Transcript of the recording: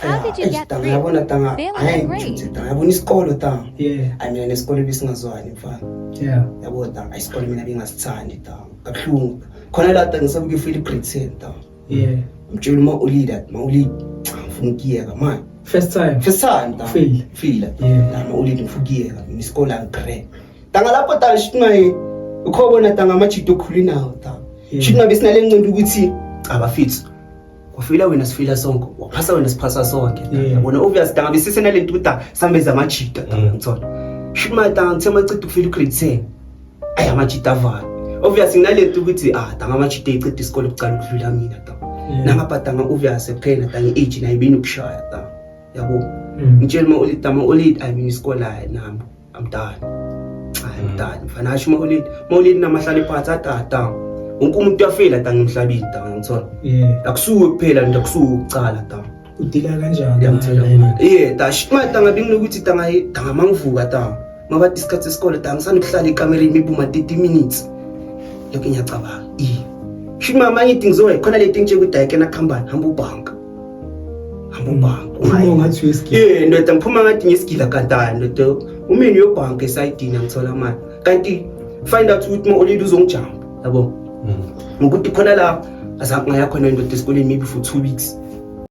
How did you get Tanga, through yabona tanga, failing a hayi grade? ngijuthe tanga, yabona isikolo tanga. Yeah. Ayi, mina nesikolo besingazwani, mfana. Yabo tanga, isikolo mina bengasithandi tanga, kabuhlungu khona la tanga. Ngisabuke ufile grade 10 tanga. Ngitshela uma ulida, ma ulida, ngifuna ukuyeka manje. First time. First time tanga. Fail. Fail. La ma ulida, ngifuna ukuyeka mina isikolo, angigre tanga lapho tanga. Shithi maye ukhobona tanga amajito okhulu nawo tanga. Shithi mabe sinale nqondo ukuthi abafitsi kwafila wena, sifila sonke, waphasa wena, siphasa sonke. Yabona, obvious tanga besisenalento ukuthi sambeza amajita tanga, ngithola. Shithi maye tanga, ngithe maceda ukufila ugrade 10, ayi, amajita avala. Obvious nginalento ukuthi ah tanga amajita eceda isikole kucala ukudlula mina tanga. Nangapha tanga, obvious kuphela tanga i-age nayo ibinokushaya tanga, yabo. Ngitshela uma ulid, ma ulid, I mean isikole, hayi nami I'm done, I'm done mfana. Asho uma ulid, ma ulid namahlala phansi atata, wonke umuntu uyafela tanga emhlabeni tanga, ngithola. Akusuwe kuphela nto, akusuwe ukucala tanga. Udila kanjani? Yangithola. Lena? Yeah, dash ma tanga benginokuthi tanga tanga mangivuka tanga, mabathi isikhathi sesikole tanga, ngisanokuhlala ekamereni maybe uma 30 minutes lokho ngiyacabanga i shithi mama ngithi ngizoya khona leti ngitshela ukuthi ayikena khambani, hamba ubhanka, hamba ubhanka. Uphuma ngathi uyisigila. Eh ndoda, ngiphuma ngathi ngisigila, kanti hayi ndoda, umini uyobhanka esayidini, angithola mali, kanti find out ukuthi ma olidi uzongijamba, yabo, ngokuthi khona la azange ngaya khona ndoda esikoleni maybe for 2 weeks.